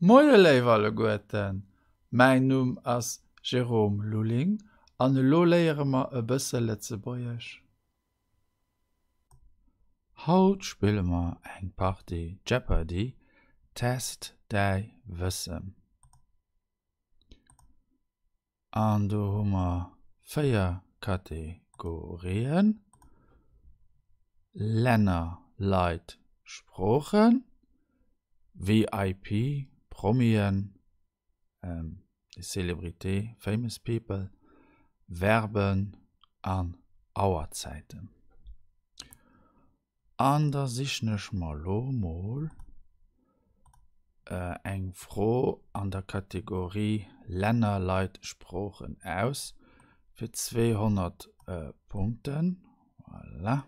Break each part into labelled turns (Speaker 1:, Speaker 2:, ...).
Speaker 1: Moie léif alleguerten, mäin Numm ass Jérôme Lulling an elo léiere mer e bësse Lëtzebuergesch. Haut spille mer eng Partie Jeopardy! Test däi Wëssen. An do hu mer 4 Kategorien, Länner, Leit, Sproochen, VIP, Promien, Célébrités, famous people, Verben an Auerzäiten. An da sichen ech mer lo mol eng Fro an der Kategorie Länner, Leit, Sproochen aus fir 200 Punkten. Voilà.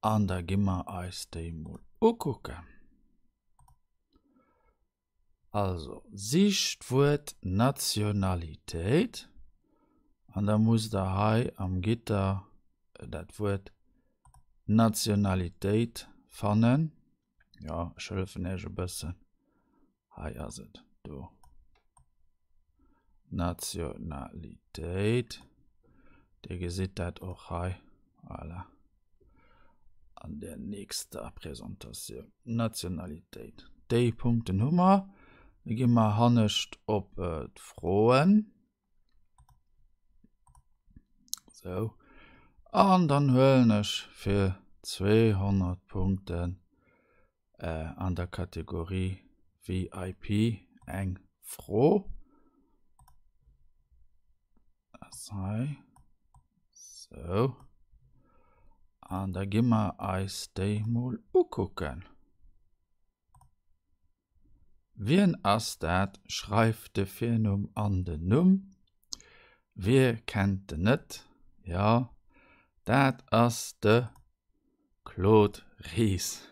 Speaker 1: An da gi mer eis déi mol ukucken. Also, sicht d'Wuert Nationalitéit an da musst der hei am Gitter dat Wuert Nationalitéit fannen. Jo, ech hëllefen Iech e bëssen. Hei ass et, do. Nationalitéit. Dir gesitt dat och hei. Voilà. An der nächster Presentatioun. Nationalitéit. Déi Punkten hu mer. Da gi mer hannescht op d'Froen. Sou. An dann huelen ech fir 200 Punkten an der Kategorie VIP eng Fro. Ass hei. Sou. An da gi mer eis déi mol ukucken. Wien ass dat? Schreif de Virnumm an den Numm. Wie kennt en net? Jo, dat ass de Claude Ries.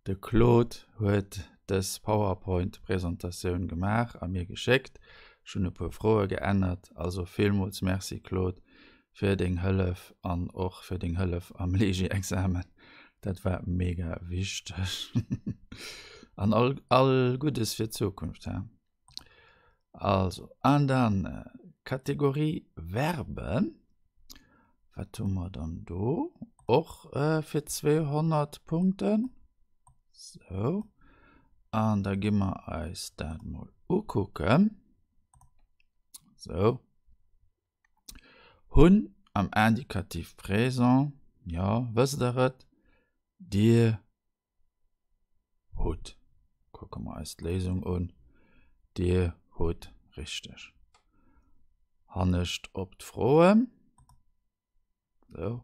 Speaker 1: De Claude huet dës PowerPoint-Presentatioun gemaach a mir geschéckt. Ech hunn e puer Froe geännert. Also villmools Merci Claude fir deng Hëllef an och fir deng Hëllef am Legi-Examen. Dat war mega wichteg. An all, all Guddes fir d'Zukunft. He? Also, an dann Kategorie Verben. Wat hu mer dann do? Och äh, fir 200 Punkten. So. An da gi mer eis dat mol ukucken. So. Hunn am Indicatif présent, jo, wësst der et? Dir hutt. Kucke mer eis d'Léisung un. Dir hutt richteg. Hannescht op d'Froen. Sou.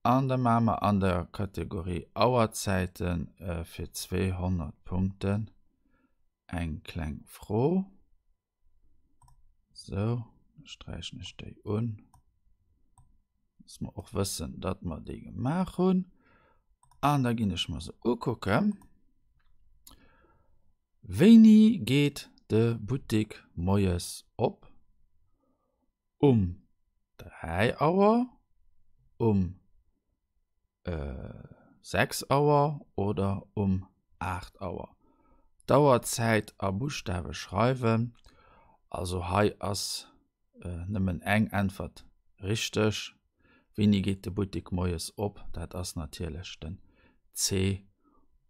Speaker 1: An da maache mer an der Kategorie Auerzäite fir 200 Punkten eng kleng Fro. Sou, da sträichen ech déi un, dass mer och wëssen, datt mer déi gemaach hunn. An da ginn ech mer se ukucken. Wéini geet de Buttik moies op? Um 3 Auer, um 6 Auer oder um 8 Auer. D'Auerzäit a Buschtawe schreiwen. Also hei ass nëmmen eng Äntwert richteg. Wéini geet de Buttik moies op? Dat ass natierlech den C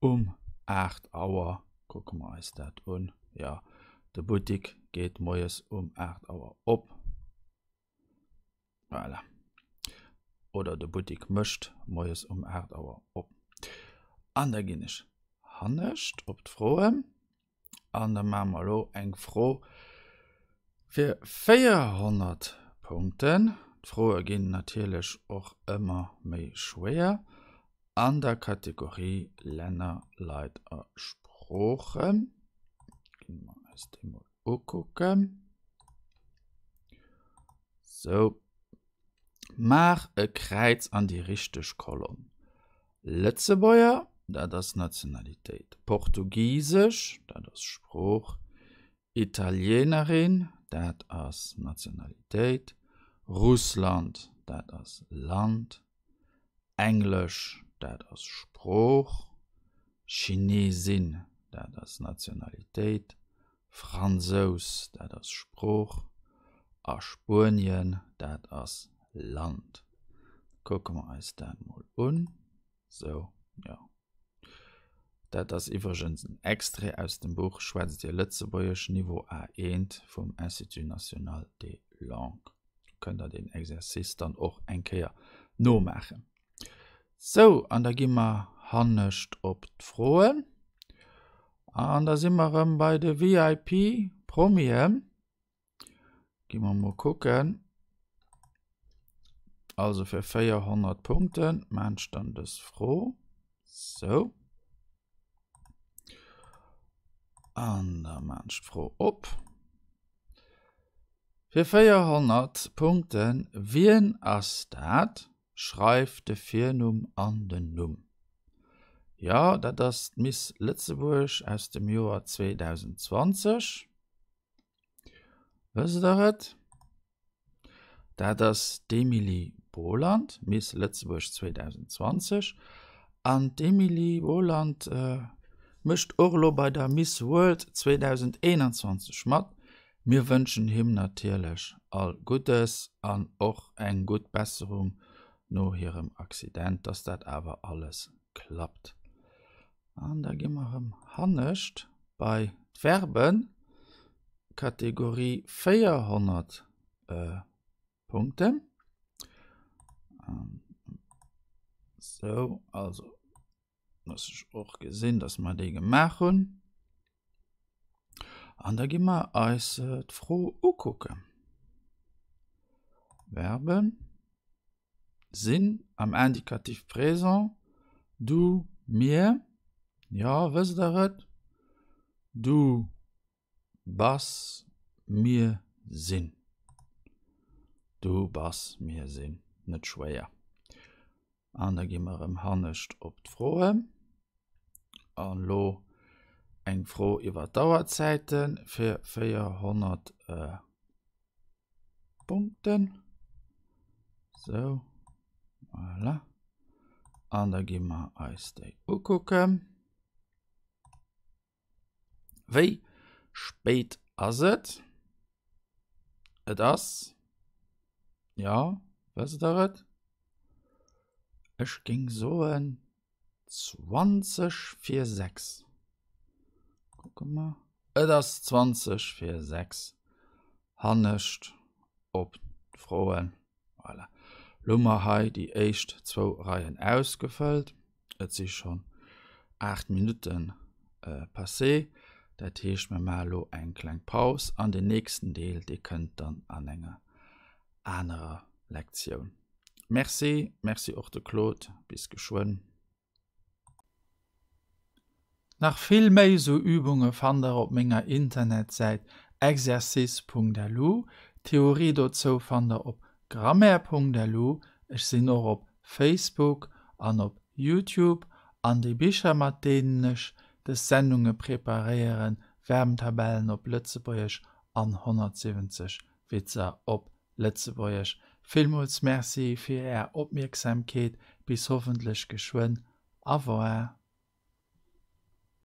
Speaker 1: um 8 Auer. Kucke mer eis dat un. Jo, de Buttik geet moies um 8 Auer op. Voilà. Oder de Buttik mécht moies um 8 Auer op. An da ginn ech hannescht op d'Froen. An da maache mer elo eng Fro fir 400 Punkten. D'Froe ginn natierlech och ëmmer méi schwéier an der Kategorie Länner, Leit a Sproochen. Gi mer eis déi mol ukucken. Sou. Maach e Kräiz an déi richteg Kolonn. Lëtzebuerger, dat ass Nationalitéit. Portugisesch, dat ass Sprooch. Italienerin, dat ass Nationalitéit. Russland, dat ass Land. Englesch, dat ass Sprooch. Chinesin. dat ass Nationalitéit, Fransous, dat ass Sprooch, a Spuenien, dat ass Land. Kucke mer eis dat mol un. Sou, jo. Dat ass iwwregens en Extrait aus dem Buch Schwätzt Dir Lëtzebuergesch, Niveau A1 vum Institut National des Langues. Do kënnt der deen Exercice dann och eng Kéier nomaachen. Sou, an da gi mer hannescht op d'Froen. An da si mer erëm bei de VIP-Promien. Gi mer mol kucken. Also fir 400 Punkte maan ech dann dës Fro. Sou. An da maan ech d'Fro op. Fir 400 Punkten, Wien ass dat? Schreif de Virnumm an den Numm. Jo, dat ass d'Miss Lëtzebuerg aus dem Joer 2020. Wësst der et? Dat ass d'Emilie Boland, Miss Lëtzebuerg 2020. An d'Emilie Boland mécht och elo bei der Miss World 2021 mat. Mir wënschen him natierlech all Guddes an och eng gutt Besserung no hirem Accident, dass dat awer alles klappt. An da gi mer erëm hannescht bei d'Verben, Kategorie 400 Punkten. Sou, also muss ech och gesinn, dass mer déi gemaach hunn. An da gi mer eis d'Fro ukucken. Verben sinn am Indicatif présent du, mir, jo, wësst der et? Du bass, mir sinn. Du bass, mir sinn. Net schwéier. An da gi mer erëm hannescht op d'Froen. An elo eng Fro iwwer d'Auerzäite fir 400 Punkten. Sou, voilà. An da gi mer eis déi ukucken. Wéi spéit ass et? Et ass, jo, wësst der et? Ech géing soen 20 vir 6. Kucke mer. Et ass 20 vir 6. Hannescht op d'Froen. Voilà. Lo hu mer hei déi éischt zwou Reien ausgefëllt. Et si schonn 8 Minutten passé. Dat heescht, mer maache lo eng kleng Paus an den nächsten Deel, dee kënnt dann an enger anerer Lektioun. Merci, merci och de Claude. Bis geschwënn. Nach vill méi sou Übunge fannt der op menger Internetsäit exercice.lu. D'Theorie dozou fannt der op grammaire.lu. Ech sinn och op Facebook an op Youtube. An déi Bicher mat deenen ech des Sendunge preparéieren, Verbentabellen op Lëtzebuergesch an 170 Witzer op Lëtzebuergesch. Villmools Merci fir Är Opmierksamkeet. Bis hoffentlech geschwënn. Au revoir.